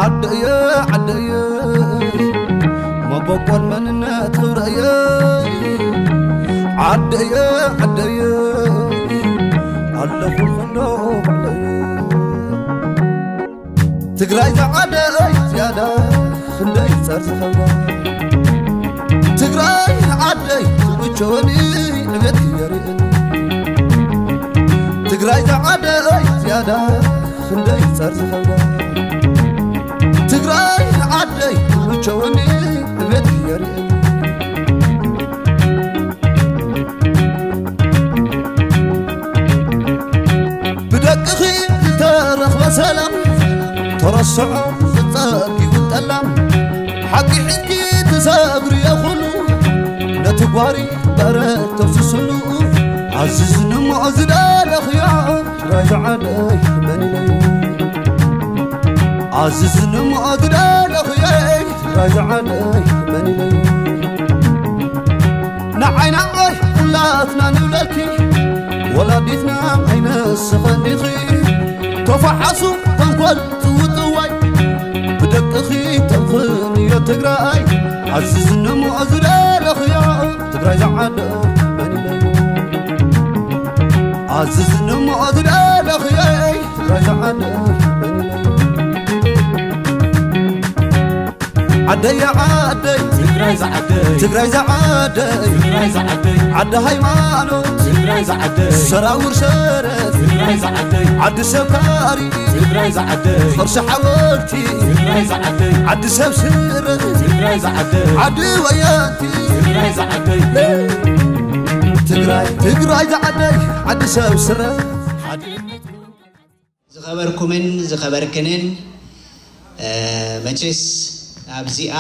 ዓደየ ዓደየ መበቆል መንነት ክብረየ ዓደየ ዓደየ ኣለኹ ክንዶ ባዕለየ ትግራይ ዝዓደይ ዝያዳ ክንደይ ጸር ዝኸብዳ ትግራይ ዓደይ ዝምቸወኒ ዕቤት የርእየኒ ትግራይ ዝዓደይ ዝያዳ ክንደይ ጸር ዝኸብዳ ትግራይ ዓደይ ዝምቸወኒ ዕቤት የርእየኒ ብደቅኺ ዝተረኽበ ሰላም ተረስዖ ዝጸጊቡ ጠላም ሓቂ ሕጊ ትሰግርዮ ኩሉ ነቲ ጓሪ በረት ተፍስስሉ ኣዝዝንሞ ዝደለኽዮ ትግራይ ዝዓደይ መን ኢለዩ ኣዝዝንሞ ዝደለኽዮ ትግራይ ዝዓደይ መን ኢለዩ ንዓይና ኦይ ኩላትና ንብለልኪ ወላዲትና ኣይነስኸን ዲኺ ተፋሓሱ ተንኮል ጽውጽዋይ ብደቅኺ ተኽንዮ ትግራይ ኣዝዝንሞ ዝደለኽዮ ትግራይ ዝዓደ መንለዩ ኣዝዝንሞ ዝደለኽዮ ትግራይ ዝዓደ መንለዩ ዓደይ ዓደይ ትግራይ ዝዓደይ ትግራይ ዝዓደይ ትግራይ ዝዓደይ ዓዲ ሃይማኖት ትግራይ ዝዓደይ ሰራውር ሰረት ትግራይ ዝዓደይ ዓዲ ሰብ ታሪኽ ትግራይ ዝዓደይ ቅርሲ ሓወልቲ ትግራይ ዝዓደይ ዓዲ ሰብ ስረ ትግራይ ዝዓደይ ዓዲ ወያንቲ ትግራይ ዝዓደይ ትግራይ ትግራይ ዝዓደይ ዓዲ ሰብ ስረ ዝኸበርኩምን ዝኸበርክንን መቼስ ኣብዚኣ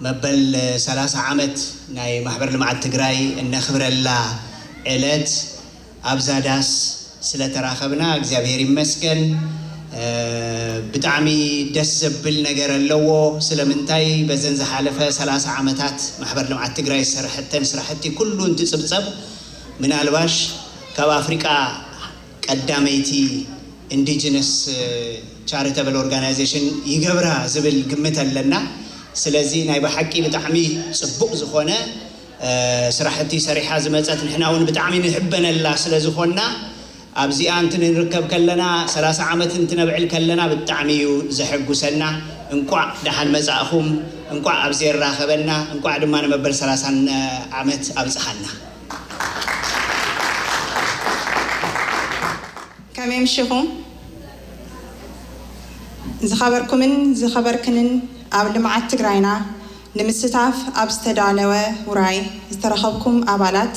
መበል ሰላሳ ዓመት ናይ ማሕበር ልምዓት ትግራይ እነኽብረላ ዕለት ኣብዛ ዳስ ስለተራኸብና እግዚኣብሔር ይመስገን። ብጣዕሚ ደስ ዘብል ነገር ኣለዎ። ስለምንታይ በዘን ዝሓለፈ ሰላሳ ዓመታት ማሕበር ልምዓት ትግራይ ዝሰርሐተን ስራሕቲ ኩሉ እንትፅብፀብ ምናልባሽ ካብ ኣፍሪቃ ቀዳመይቲ ኢንዲጅነስ ቻሪተብል ኦርጋናይዜሽን ይገብራ ዝብል ግምት ኣለና። ስለዚ ናይ ብሓቂ ብጣዕሚ ፅቡቕ ዝኾነ ስራሕቲ ሰሪሓ ዝመፀት ንሕና እውን ብጣዕሚ ንሕበነላ ስለ ዝኾንና ኣብዚኣ እንትንርከብ ከለና ሰላሳ ዓመት እንትነብዕል ከለና ብጣዕሚ እዩ ዘሐጉሰና። እንቋዕ ደሓን መፃእኹም፣ እንቋዕ ኣብዚ የራኸበና፣ እንቋዕ ድማ ንመበል ሰላሳ ዓመት ኣብፅሓና። ከመይ ምሽኹም ዝኸበርኩምን ዝኸበርክንን ኣብ ልምዓት ትግራይና ንምስታፍ ኣብ ዝተዳለወ ውራይ ዝተረኸብኩም ኣባላት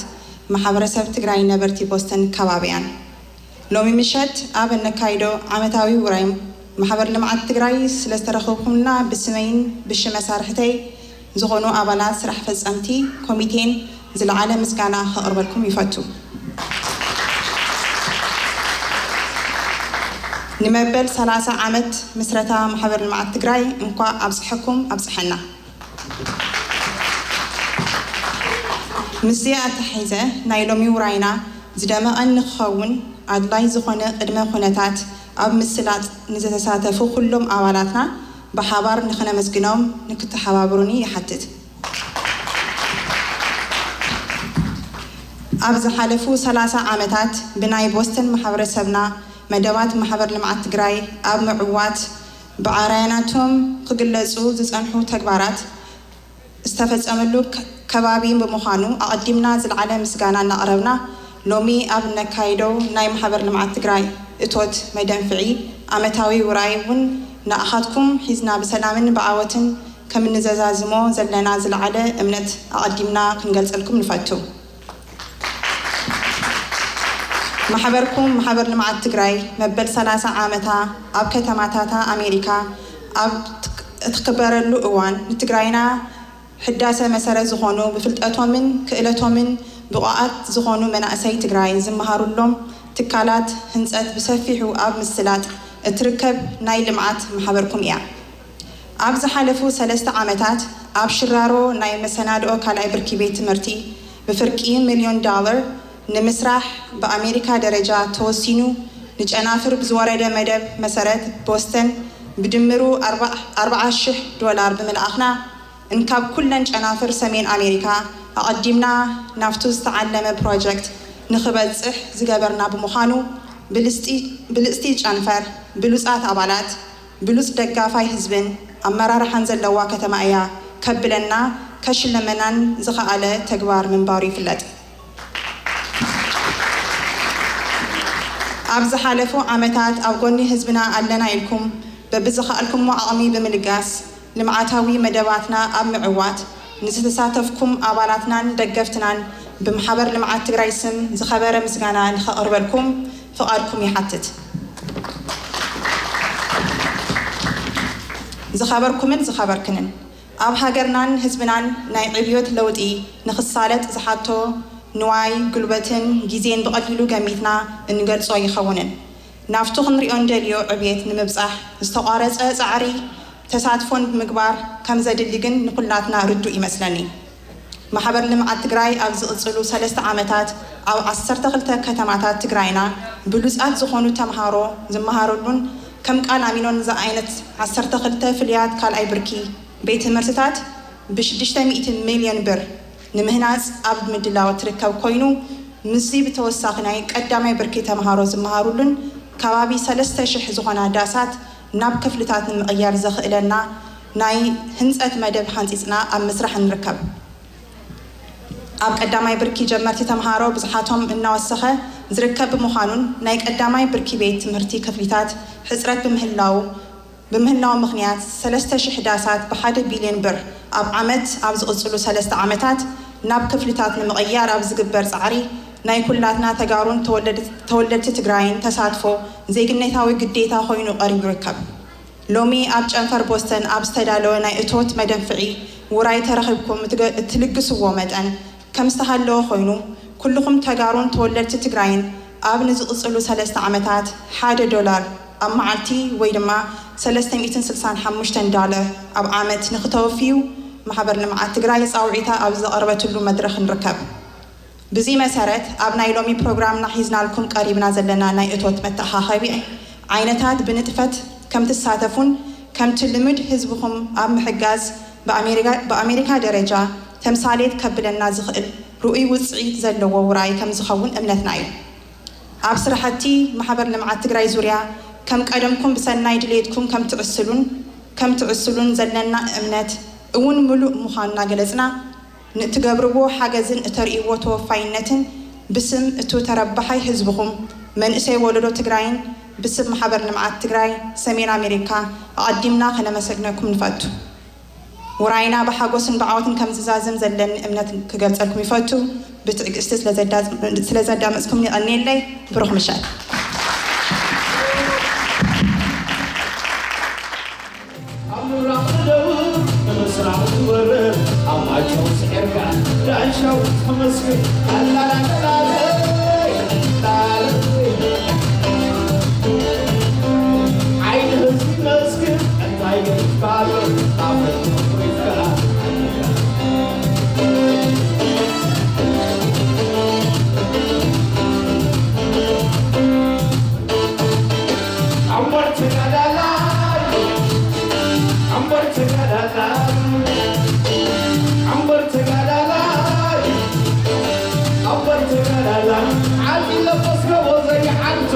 ማሕበረሰብ ትግራይ ነበርቲ ቦስተን ከባቢያን ሎሚ ምሸት ኣብ እነካይዶ ዓመታዊ ውራይ ማሕበር ልምዓት ትግራይ ስለዝተረኸብኩምና ብስመይን ብሽም መሳርሕተይ ዝኾኑ ኣባላት ስራሕ ፈፀምቲ ኮሚቴን ዝለዓለ ምስጋና ከቕርበልኩም ይፈቱ። ንመበል ሰላሳ ዓመት ምስረታ ማሕበር ልምዓት ትግራይ እንኳዕ ኣብፀሐኩም ኣብፀሐና። ምስዚ ኣተሓሒዘ ናይ ሎሚ ውራይና ዝደመቐን ንክኸውን ኣድላይ ዝኾነ ቅድመ ኩነታት ኣብ ምስላጥ ንዝተሳተፉ ኩሎም ኣባላትና ብሓባር ንኽነመስግኖም ንክተሓባብሩኒ ይሓትት። ኣብ ዝሓለፉ ሰላሳ ዓመታት ብናይ ቦስተን ማሕበረሰብና መደባት ማሕበር ልምዓት ትግራይ ኣብ ምዕዋት ብኣርኣያነቶም ክግለፁ ዝፀንሑ ተግባራት ዝተፈፀመሉ ከባቢ ብምዃኑ ኣቐዲምና ዝለዓለ ምስጋና እናቕረብና ሎሚ ኣብ እነካይዶ ናይ ማሕበር ልምዓት ትግራይ እቶት መደንፍዒ ዓመታዊ ውራይ እውን ንኣኻትኩም ሒዝና ብሰላምን ብዓወትን ከምንዘዛዝሞ ዘለና ዝለዓለ እምነት ኣቐዲምና ክንገልፀልኩም ንፈቱ። ማሕበርኩም ማሕበር ልምዓት ትግራይ መበል ሰላሳ ዓመታ ኣብ ከተማታታ ኣሜሪካ ኣብ እትክበረሉ እዋን ንትግራይና ሕዳሰ መሰረት ዝኾኑ ብፍልጠቶምን ክእለቶምን ብቑዓት ዝኾኑ መናእሰይ ትግራይ ዝመሃሩሎም ትካላት ህንፀት ብሰፊሑ ኣብ ምስላጥ እትርከብ ናይ ልምዓት ማሕበርኩም እያ። ኣብ ዝሓለፉ ሰለስተ ዓመታት ኣብ ሽራሮ ናይ መሰናድኦ ካልኣይ ብርኪ ቤት ትምህርቲ ብፍርቂ ሚልዮን ዳለር ንምስራሕ ብኣሜሪካ ደረጃ ተወሲኑ ንጨናፍር ብዝወረደ መደብ መሰረት ቦስተን ብድምሩ ኣርባዓ ሽሕ ዶላር ብምልኣኽና፣ እንካብ ኩለን ጨናፍር ሰሜን ኣሜሪካ ኣቐዲምና ናብቱ ዝተዓለመ ፕሮጀክት ንኽበጽሕ ዝገበርና ብምዃኑ፣ ብልጽቲ ጨንፈር ብሉጻት ኣባላት፣ ብሉጽ ደጋፋይ ህዝብን ኣመራርሓን ዘለዋ ከተማ እያ ከብለና ከሽለመናን ዝኸኣለ ተግባር ምንባሩ ይፍለጥ። ኣብ ዝሓለፉ ዓመታት ኣብ ጎኒ ህዝብና ኣለና ኢልኩም በብዝኸኣልኩሞ ዓቕሚ ብምልጋስ ልምዓታዊ መደባትና ኣብ ምዕዋት ንዝተሳተፍኩም ኣባላትናን ደገፍትናን ብማሕበር ልምዓት ትግራይ ስም ዝኸበረ ምስጋና ንኸቕርበልኩም ፍቓድኩም ይሓትት። ዝኸበርኩምን ዝኸበርክንን፣ ኣብ ሃገርናን ህዝብናን ናይ ዕብዮት ለውጢ ንኽሳለጥ ዝሓቶ ንዋይ፣ ጉልበትን ግዜን ብቐሊሉ ገሚትና እንገልጾ ኣይኸውንን። ናብቱ ክንሪኦ እንደልዮ ዕብየት ንምብጻሕ ዝተቋረጸ ጻዕሪ ተሳትፎን ምግባር ከም ዘድሊ ግን ንኹላትና ርዱእ ይመስለኒ። ማሕበር ልምዓት ትግራይ ኣብ ዝቕጽሉ ሰለስተ ዓመታት ኣብ ዓሰርተ ክልተ ከተማታት ትግራይና ብሉጻት ዝኾኑ ተምሃሮ ዝመሃረሉን ከም ቃላሚኖን ዝኣይነት ዓሰርተ ክልተ ፍልያት ካልኣይ ብርኪ ቤት ትምህርትታት ብሽዱሽተ ሚእቲ ሚልዮን ብር ንምህናጽ ኣብ ምድላው ትርከብ ኮይኑ፣ ምስዚ ብተወሳኺ ናይ ቀዳማይ ብርኪ ተምሃሮ ዝመሃሩሉን ከባቢ ሰለስተ ሽሕ ዝኾና ዳሳት ናብ ክፍልታት ንምቕያር ዘኽእለና ናይ ህንጸት መደብ ሓንጺጽና ኣብ ምስራሕ ንርከብ። ኣብ ቀዳማይ ብርኪ ጀመርቲ ተምሃሮ ብዝሓቶም እናወሰኸ ዝርከብ ብምዃኑን ናይ ቀዳማይ ብርኪ ቤት ትምህርቲ ክፍሊታት ሕጽረት ብምህላው ብምህላው ምኽንያት ሰለስተ ሽሕ ዳሳት ብሓደ ቢልዮን ብር ኣብ ዓመት ኣብ ዝቕጽሉ ሰለስተ ዓመታት ናብ ክፍልታት ንምቕያር ኣብ ዝግበር ጻዕሪ ናይ ኩላትና ተጋሩን ተወለድቲ ትግራይን ተሳትፎ ዜግነታዊ ግዴታ ኮይኑ ቀሪቡ ይርከብ። ሎሚ ኣብ ጨንፈር ቦስተን ኣብ ዝተዳለወ ናይ እቶት መደንፍዒ ውራይ ተረኺብኩም እትልግስዎ መጠን ከም ዝተሃለወ ኮይኑ፣ ኩልኹም ተጋሩን ተወለድቲ ትግራይን ኣብ ንዝቕጽሉ ሰለስተ ዓመታት ሓደ ዶላር ኣብ መዓልቲ ወይ ድማ ሰለስተ ሚእትን ስልሳን ሓሙሽተን ዳለር ኣብ ዓመት ንኽተወፍዩ ማሕበር ልምዓት ትግራይ ፃውዒታ ኣብ ዘቐረበትሉ መድረኽ ንርከብ። ብዚ መሰረት ኣብ ናይ ሎሚ ፕሮግራምና ሒዝናልኩም ቀሪብና ዘለና ናይ እቶት መተኣኻኸቢ ዓይነታት ብንጥፈት ከም ትሳተፉን ከምቲ ልምድ ህዝብኹም ኣብ ምሕጋዝ ብኣሜሪካ ደረጃ ተምሳሌት ከብለና ዝኽእል ርኡይ ውፅኢት ዘለዎ ውራይ ከም ዝኸውን እምነትና እዩ። ኣብ ስራሕቲ ማሕበር ልምዓት ትግራይ ዙርያ ከም ቀደምኩም ብሰናይ ድሌትኩም ከም ትዕስሉን ከም ትዕስሉን ዘለና እምነት እውን ምሉእ ምዃኑ እናገለፅና ንእትገብርዎ ሓገዝን እተርእይዎ ተወፋይነትን ብስም እቱ ተረባሓይ ህዝብኹም መንእሰይ ወለዶ ትግራይን ብስም ማሕበር ልምዓት ትግራይ ሰሜን ኣሜሪካ ኣቐዲምና ከነመሰግነኩም ንፈቱ። ውራይና ብሓጎስን ብዓወትን ከም ዝዛዘም ዘለኒ እምነት ክገልጸልኩም ይፈቱ። ብትዕግስቲ ስለዘዳመፅኩም የቐንየለይ። ብሩኽ ምሸት። ኣብ ምብራቕ ደቡብ ንምስራቕ ዝወርድ ኣብ ማይጨው ስዒርካ ዳንሻው ተመስገን ላላላላላ ዓይኒ ህዝቢ መስግን እንታይ ገይፍካ ኣሎ ኣፍሪካ ኣምበር ተጋዳላይ ኣምበር ተጋዳላይ ኣምበር ተጋዳላይ ኣምበር ተጋዳላይ ዓዲ ለበስከቦ ዘይዓግቶ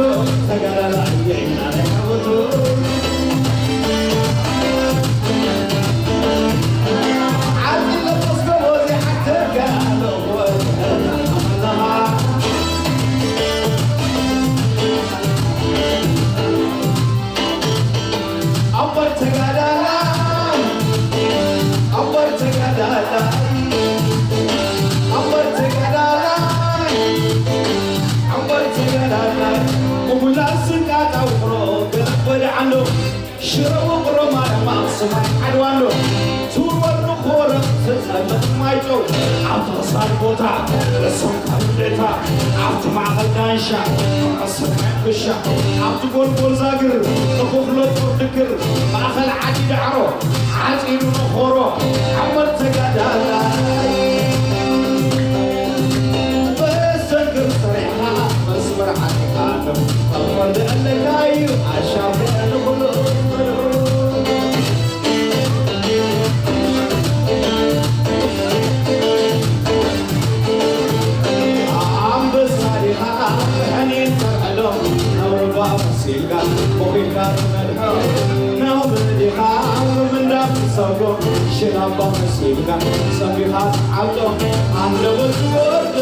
ተጋዳላይ የኢና ናይ ዓወቱ ዓዲ ለበስከቦ ዘይዓግቶ ተጋዳላይ ኣምበር ተጋዳላይ ኣምበር ተጋዳላይ ኣምበር ተጋዳላይ ኣምበር ተጋዳላይ ምጉላል ስንቃጣ ውቕሮ ገለበደ ዓሎ ሽረ ውቕሮ ማርያም ኣኽሱማይ ዓድዋ ኣሎ ትውርወር ንኾረ ትጸልቕ ማይጨው ኣብቲ ክሳድ ቦታ ርእሶም ካብ እንዴታ ኣብቲ ማእኸል ዳንሻ ርእሶም ክሻ ኣብቲ ጎልጎል ዛግር ንኹሕሎ ጦር ድግር ማእኸል ዓዲ ዳዕሮ ዓፂዱ ንኾሮ ዓመር ተጋዳላይ በሰግር ሰሪሕኻ መስመር ዓዲኻ ነው። ፈርዲ ኣለካ እዩ ኣሻም ንኹሉ ሰብኮ ሽላባ መሲልካ ሰቢኻ ትዓብጦ፣ ኣንደበት ዝወርዶ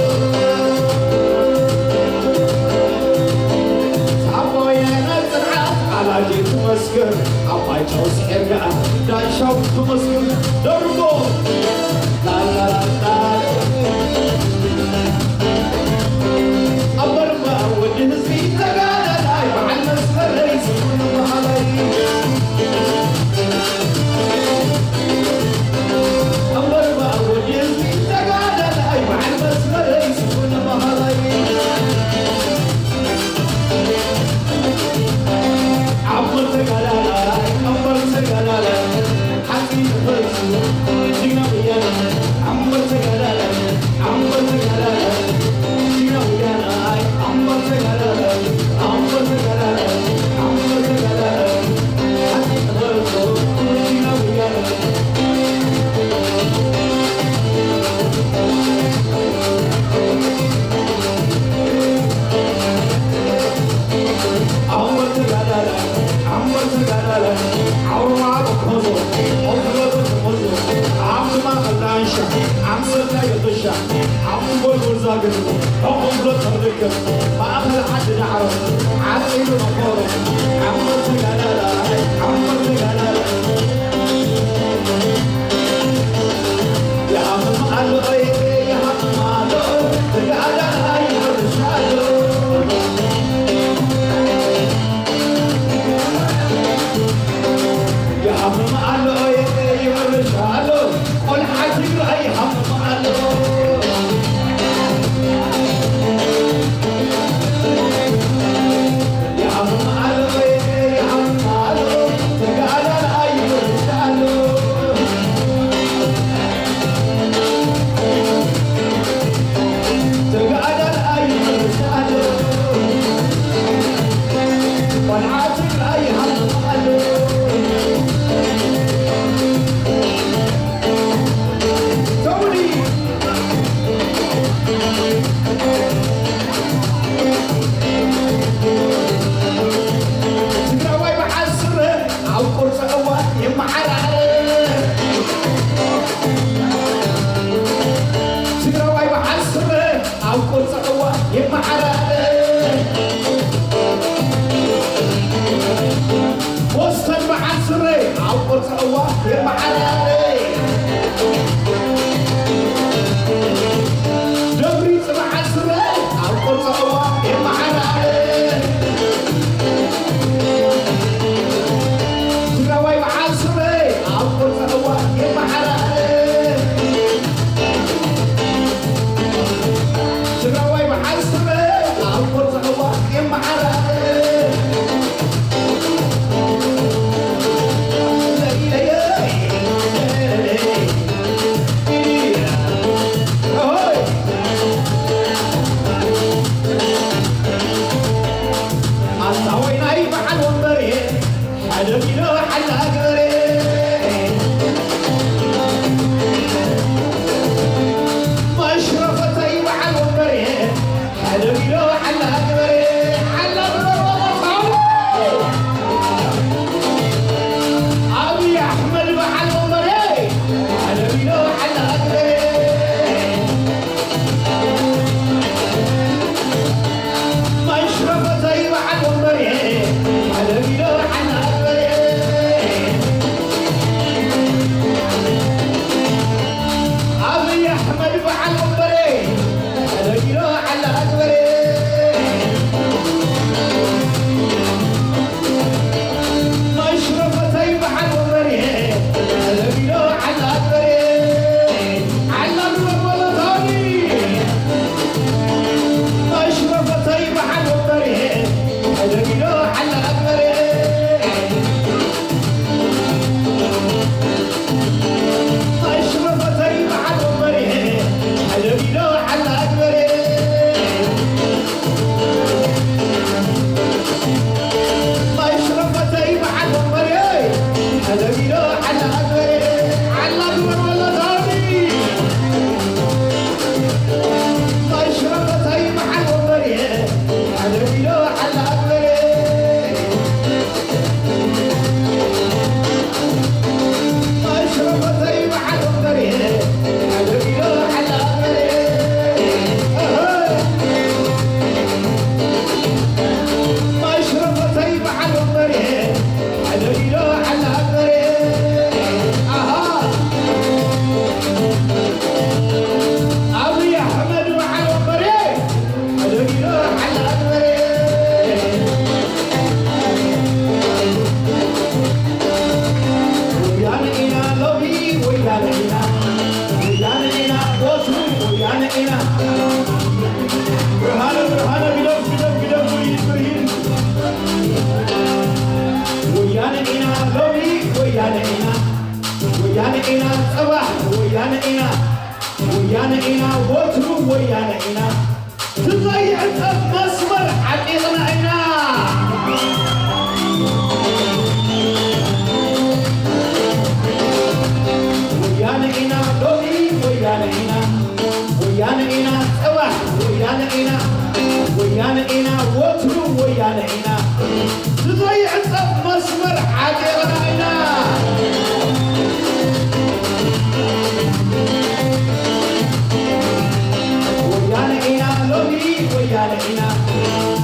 ዓባይ ናይ ጽንዓት ኣላዲ ትመስክር፣ ዓባይ ጨው ስዒርካ ዳሻው ትመስክር። ደርጎ ላላላላ ኣበርባ ወዲ ህዝቢ ተጋዳላይ በዓል መስመረይ ዝኹን በሃላይ። ትግራዋይ በዓል ስረ ኣብ ቁርፂ እዋን ይመዓራረ። ትግራዋይ በዓል ስረ ኣብ ቁርፂ እዋን ይመዓራረ። ቦስተን በዓል ስረ ኣብ ቁርፂ እዋን ይመዓራረ። ደብሪ ጽባሕ ስረ ኣብ ቁርፂ እዋን የመዓራረ። ትግራዋይ በዓል ስረ ኣብ ቁርፂ እዋን የመዓራረ። ትግራዋይ በዓል ስረ ኣብ ቁርፂ እዋን የመዓራረ። ወያነ ኢና፣ ጸባሕ ወያነ ኢና፣ ወያነ ኢና፣ ወትሩ ወያነ ኢና። ትዘይዕጸፍ መስመር ዓጢቕና ኢና። ወያነ ኢና፣ ሎሚ ወያነ ኢና፣ ወያነ ኢና፣ ጸባሕ ወያነ ኢና፣ ወያነ ኢና፣ ወትሩ ወያነ ኢና። ብዘይዕጸፍ መስመር ዓጢቕና ኢና። ወያነ ኢና ሎሚ፣ ወያነ ኢና፣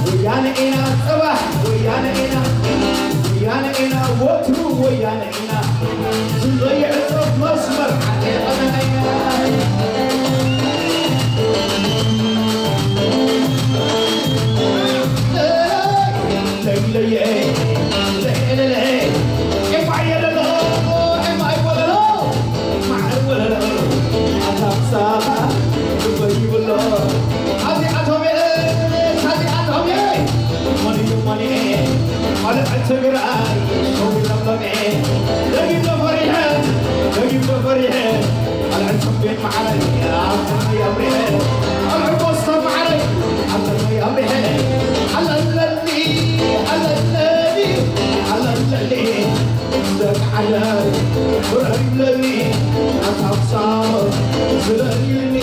ወያነ ኢና ጽባሕ፣ ወያነ ኢና፣ ወያነ ኢና ወትሩ፣ ወያነ ኢና። ብዘይዕጸፍ መስመር ዓጢቕና ኢና። ትግራይ ሸው ለምለሜ ደጊም ተፈሪሐ ደጊም ተፈሪሐ ኣልዕል ሰቤን ማዕረይ ኣልዕል ኣልዕል ቦስተ ማዕረይ ኣልዕል ኣምሪሐ ኣለለኒ ኣለለኒ ኣለለኒ ደቂ ዓደይ ብረር ይብለኒ ኣንታ ክሳብ ዝለኒ